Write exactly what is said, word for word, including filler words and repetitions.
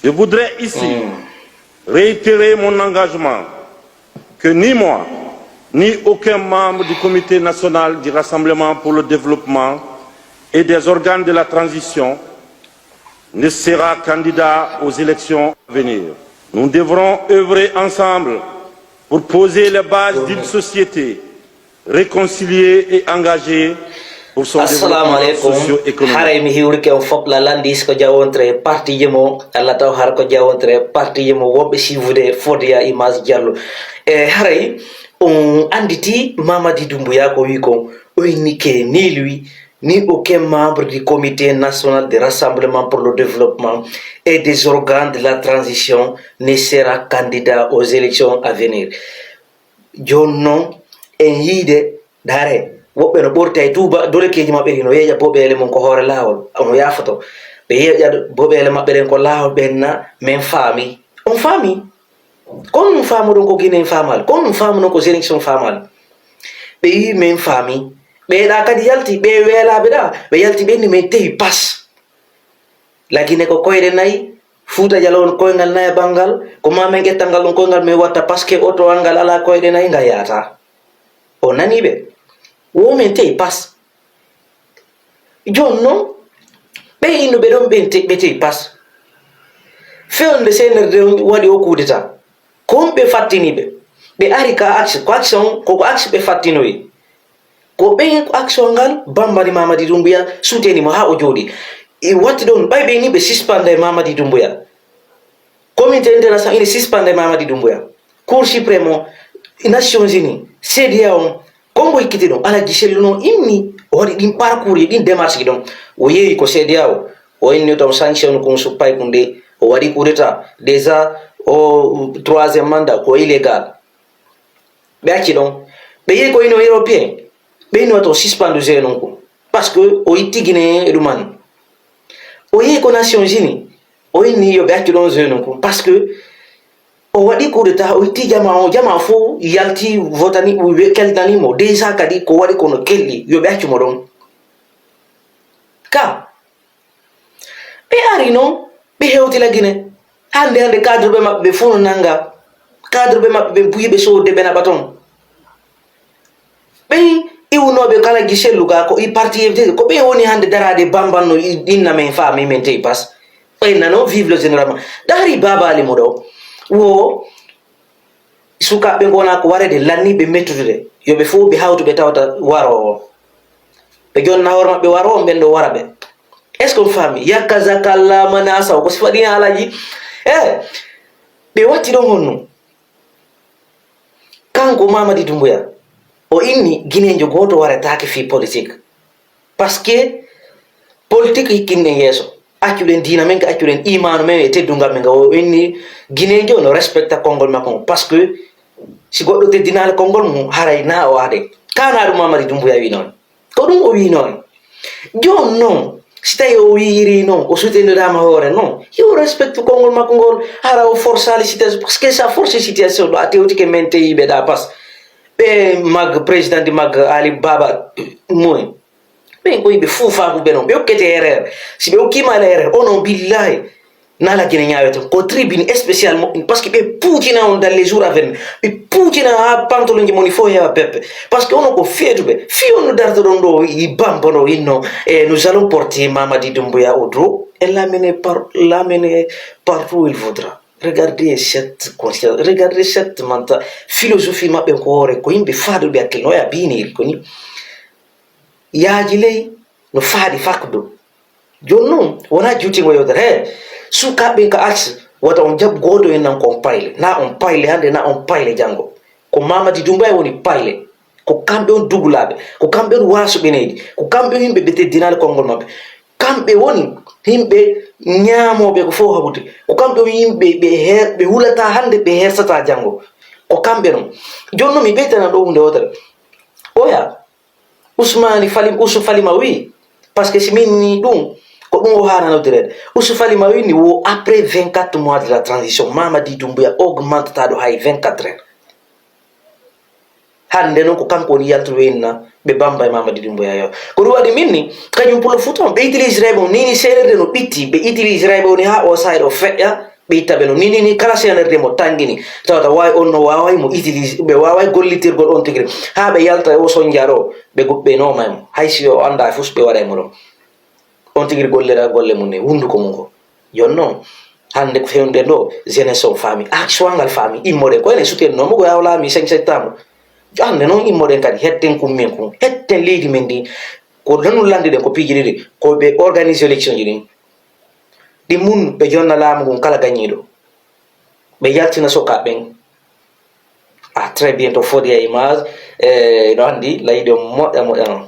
Je voudrais ici réitérer mon engagement que ni moi, ni aucun membre du Comité national du Rassemblement pour le développement et des organes de la transition ne sera candidat aux élections à venir. Nous devrons œuvrer ensemble pour poser les bases d'une société réconciliée et engagée pour son Assalamu développement alaikum. Socio-économique. Haray mi hiwrike on fof la landis ko jawontre parti jimo Allah taw har ko jawontre parti jimo wonɓe sivude fodiya image jallo. E haray on anditi Mamadi Dumbuya ko wi kon, o inni ke ni lui, ni aucun membre du Comité national de rassemblement pour le développement et des organes de la transition ne sera candidat aux élections à venir. Jooni non, en yiide, dare, woɓɓe no ɓorti e tuuba, dolekeeji maɓɓe ɗi no yeeƴa boɓeele mum ko hoore laawol, no yaafoto. Ɓe yeeƴa boɓeele maɓɓe ɗen ko laawol, ɓen na, men faami. On faami? Kon ɗum faamuɗon ko Guinée faamaali, kon ɗum faamuɗon ko Sénégal faamaali. Ɓe yi men faami. Ɓe ɗa kadi yalti, ɓe weelaaɓe ɗa, ɓe yalti ɓe ni men tewi pas. La Guinée ko koyɗe nayi, Fuuta Jaloo on koyngal nayaɓal ngal, ko ma men ƴetta ngal ɗon koyngal men watta, parce que oto an ngal alaa koyɗe nayi, ngal yaata. O nanii ɓe. Wo men tey pas. Jooni non, ɓe innuɓe ɗon ɓen te-, ɓe tey pas. Fewndo C N R D on waɗi o coup d'état. Ko honɓe fattini ɓe? Ɓe ari ka axe, ko axe on, ko ko axe ɓe fattinoyi. Ko ɓen ko action ngal bambani Mamadi Doumbouya, suteni mo haa o jooɗi. E watti ɗon, ɓay ɓe ni ɓe suspendre Mamadi Doumbouya. Communauté internationale ina suspendre Mamadi Doumbouya. Cour suprême o, Nations Unies, C D A O on, Kongo ikkiti ɗon, Alhaji Sellu non inni, o waɗi ɗin parcours e ɗin démarche ɗon. O yehi ko C D A O, o inni ton sanction kun suppay kun de, o waɗi coup d'état. Déjà, o troisième mandat, ko illégal. Ɓe acci ɗon. Ɓe yehi ko Union Européen. Ɓe inni wato suspendu jeu non ko. Parce que o itti Guinée e ɗuman. O yehi ko Nations Unies. O inni yo ɓe accu ɗon jeu non ko. Parce que o waɗi coup d'état, o itti jama o, jama fof yalti votani, ɓe keltani mo. Déjà kadi ko waɗi kono kelɗi. Yo ɓe accu mo ɗon. Ka. Ɓe ari non, ɓe hewti la Guinée. Hannde, hannde, cadre ɓe maɓɓe ɓe fof no nannga. Cadre ɓe maɓɓe ɓen buyi ɓe soodde ɓe naɓa ton. Ɓen iwnooɓe kala gi sellu ga ko i parti F D G, ko ɓe woni hannde daraade bambanno i-, inna men faami men tey pas. Ɓen nano, vive le général. Ɗaari baabaali mo ɗo. Wo Sukaaɓe ngonaa ko wareede lanniiɓe mettude, yo ɓe fof ɓe hawtu ɓe tawta waroowo. Ɓe jonna hoore maɓɓe waroowo, ɓen ɗo wara ɓe. Est-ce que on faami? Yakka zakalla mana saw, ko sifa ɗin haalaaji. Eh, ɓe watti ɗon honno? Kanko Mamadi Doumbouya, o inni Gineejo gooto waretaake fii politique. Parce que politique hikkinɗen yeeso. Accuɗen diina men ka, accuɗen imaanu men e teddungal men ka. O inni Gineejo no respecta konngol makko ngol. Parce que si goɗɗo teddinaali konngol mum, haray na o aade. Kana ɗum Mamadi Doumbouya wi noon. Ko ɗum o wi noon. Jooni noon, si tawi o wi'iri noon, o sutindiraama hoore noon, yo respecte konngol makko ngol. Hara o forsaali situation, parce que sa force situation ɗo a tewtike men teyiɓe ɗa pas. Ɓe mag, président di mag Ali Baba Moy. Ɓen ko yimɓe fuufaaku ɓe non. Ɓe okkete erreur. Si ɓe okkiima ala erreur, onon billahi, nala Gine ñaaweten. Ko tribune spécial moƴƴin. Parce que ɓe puucina on dans les jours à venir. Ɓe puucina haa pantolonji mon fof heewa beppe. Parce que onon ko feetuɓe. Fii on no darta ɗon ɗo, i bambo no inno, e nous allons porter Mamadi Doumbouya au dos. Et l'amener par, l'amener partout où il voudra. Regardez cette conscience. Regardez cette manta-, philosophie maɓɓe ko hoore. Ko yimɓe faaduɓe hakkille. No ya biiniri ko ni. Yaaji ley no faaɗi fakdo. Jooni non, wonaa juutingo yewtere. He, sukaaɓe ka arsi, wata on jaɓ gooto en nan ko on payle. Na on payle hannde, na on payle janngo. Ko Mamadi Doumbouya woni payle. Ko kamɓe on dugulaaɓe. Ko kamɓe on waasuɓe neydi. Ko kamɓe on yimɓe ɓe teddinaali konngol maɓɓe. Kamɓe woni yimɓe ñaamooɓe ko fof haɓude. Ko kamɓe on yimɓe ɓe her-, ɓe hulataa hannde, ɓe hersataa janngo. Ko kamɓe non. Jooni non mi ɓeytana ɗo huunde wootere. Oya, Usmani Falim, Usu Falima wi, parce que si min ni ɗum, ko ɗum o haana noddireede. Usu Falima wi ni wo après vingt-quatre mois de la transition, Mamadi Doumbouya augmentata ɗo hay vingt-quatre heures. Hannde noon ko kanko woni yaltuɓe inna, ɓe bamba e Mamadi Doumbouya yo. Ko ɗum waɗi min ni, kañum Pullo Fuuta on, ɓe utilisirayɓe on, ni ni seeɗerde no ɓitti, ɓe utilisirayɓe on haa o saayɗo feƴƴa, Ɓe itta ɓe no ni ni ni kala senerde mo tangini, tawata waawi on no waaway mo utilise, ɓe waaway gollitirgol on tigi haa ɓe yalta e o sonjaro, ɓe go- ɓe nooma e mo. Hay si o annda e fus ɓe waɗay mo ɗon. On tigi gollira golle mum ne, hunduko mum ko. Jon non, hannde ko fewnude ɗo, jeunesse on faami. Ah, suwangal faami, immoɗen. Ko enen sutiyannoo mo, ko yaw laami cinq septembre. Jo hannde non immoɗen kadi, hetten kun men kun, hetten leydi men ndi. Ko non landuɗen ko piiji ɗiɗi, ko ɓe organise élection ji ɗin. Ɗi mun ɓe jonna laamu ngun kala gañiiɗo. Ɓe yaltina sokaaɓe ɓen. Ah, très bien, to fodi e image, e no anndi, layde moƴƴa moƴƴa non.